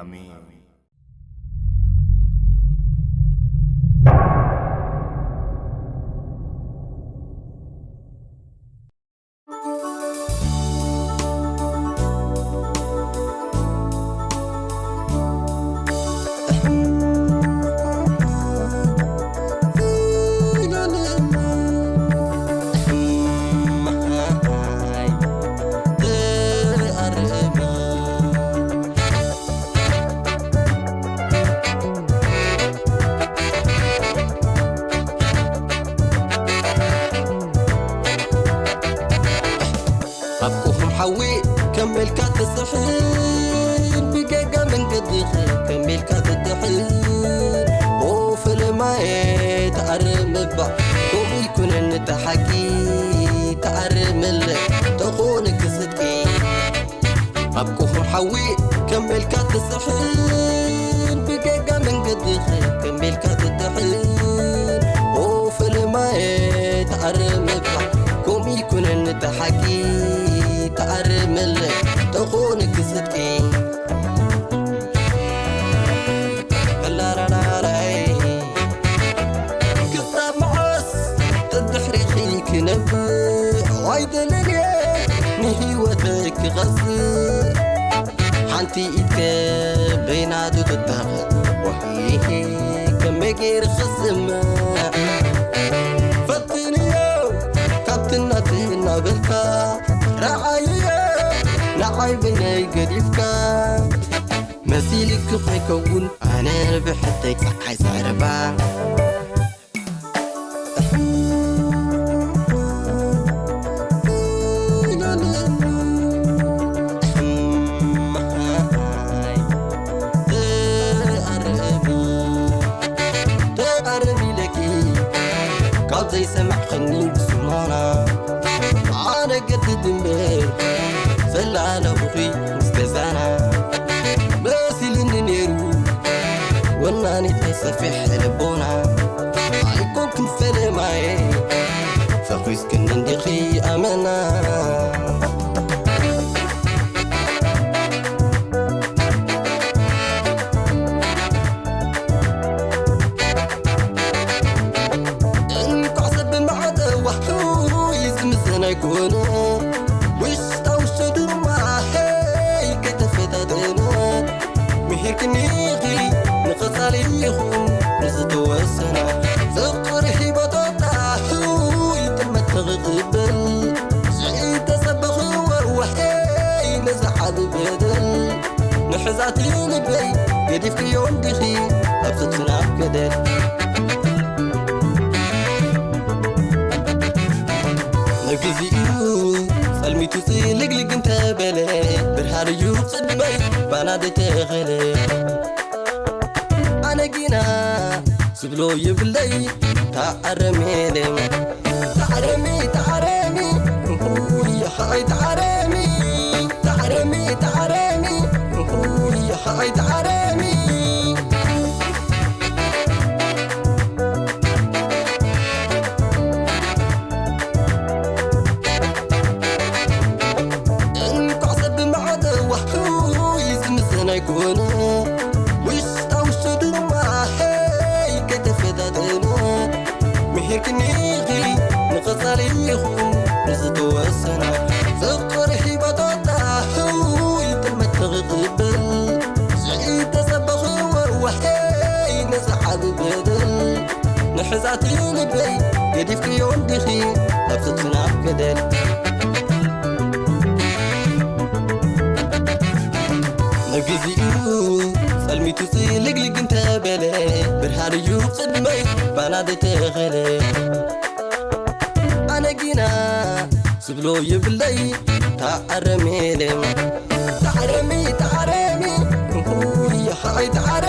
ኣሜን። ኣብ ቁኹም ሓዊ ከመልካ ትስሕል፣ ብገጋ መንገድኺ ከመልካ ትድሕል። ኦ ፈለማየ ተኣረም እባ፣ ከምኡ ይኩነኒ እቲ ሓቂ፣ ተኣረመለ ተኾነ ክስጥቂ። ኣብ ቁኹም ሓዊ ከመልካ ትስሕል፣ ብገጋ መንገድኺ ከመልካ ትድሕል። ኦ ፈለማየ ተኣረም እባ፣ ከምኡ ይኩነኒ እቲ ሓቂ፣ ተኣረመለ ተኾነ ክስጥቂ። ላላላላይ፣ ክሳብ መዓስ ድሕሪኺ ክነብር? ኣይደልን እየ ንህይወተይ ክኸስእ። ሓንቲ ኢድከ በይናቱ ትታኸ፣ ወሂሂ ከመይ ገይሩ ክስምዕ? ፈትንዮ ካብቲ ናቲ እናበልካ፣ ረዓይዮ ንዓይ በይነይ ገዲፍካ። መሲልኪ ከይከውን ኣነ ብሕተይ ጸሓይ ዘዕርባ። ተኣረሚ፣ ተኣረሚ ኢለኪ ካብ ዘይሰማዕክኒ ብስሞና፣ ኣነ ገድድ እምበር ዘላለኹኺ ምስ ገዛና። መሲልኒ ነይሩ ወናኒት ናይ ሰፊሕ ልቦና፣ ኣይኮንክን ፈለማየ ፈኺስክኒ እንዲኺ ኣመና። እንኳዕ ሰብ ብማዕዶ ዋሕዱ እዩ ዝምዘን ኣይኮነ፣ ውሽጣ ውሽጡ ድማ ሄይ ከይተፈታተነ። ምሂርክኒ ኢኺ ንቐጻሊ ይኹን ንዝተወሰነ፣ ፍቕሪ ሂበቶ ጣሑ ይጥመት ክቕበል። ዘይተጸበኽዎ ወሄይ ነዚ ዓቢ በደል፣ ንሕዛቲ ልበይ ገዲፍክዮ እንዲኺ ኣብ ስትና ገደል። ንግዚኡ ጸልሚቱ ጽልግልግ እንተበለ፣ ብርሃን እዩ ቅድመይ ባና ደተኸለ። ኣነ ጊና ዝብሎ የብለይ፣ ተኣረሜለ። ተኣረሚ፣ ተኣረሚ፣ እሁይ፣ የኸኣይ ተኣረሚ። ተኣረሚ፣ ተኣረሚ፣ እሁይ፣ የኸኣይ ተኣረሚ። እንኳዕ ሰብ ብማዕዶ ዋሕዱ እዩ ዝምዘን ኣይኮነ፣ ውሽጣ ውሽጡ ድማ ሄይ ከይተፈታተነ። ምሂርክኒ ኢኺ ንቐጻሊ ይኹን ንዝተወሰነ፣ ፍቕሪ ሂበቶ ጣሑ ይጥመት ክቕበል። ዘይተጸበኽዎ ወሄይ ነዚ ዓቢ በደል፣ ንሕዛቲ ልበይ ገዲፍክዮ እንዲኺ ኣብ ስትና ገደል። ንግዚኡ ጸልሚቱ ጽልግልግ እንተበለ፣ ብርሃን እዩ ቅድመይ ባና ደተኸለ። ኣነ ጊና ዝብሎ የብለይ፣ ተኣረሜለ። ተኣረሚ፣ ተኣረሚ፣ እሁይ፣ የኸኣይ ተኣረ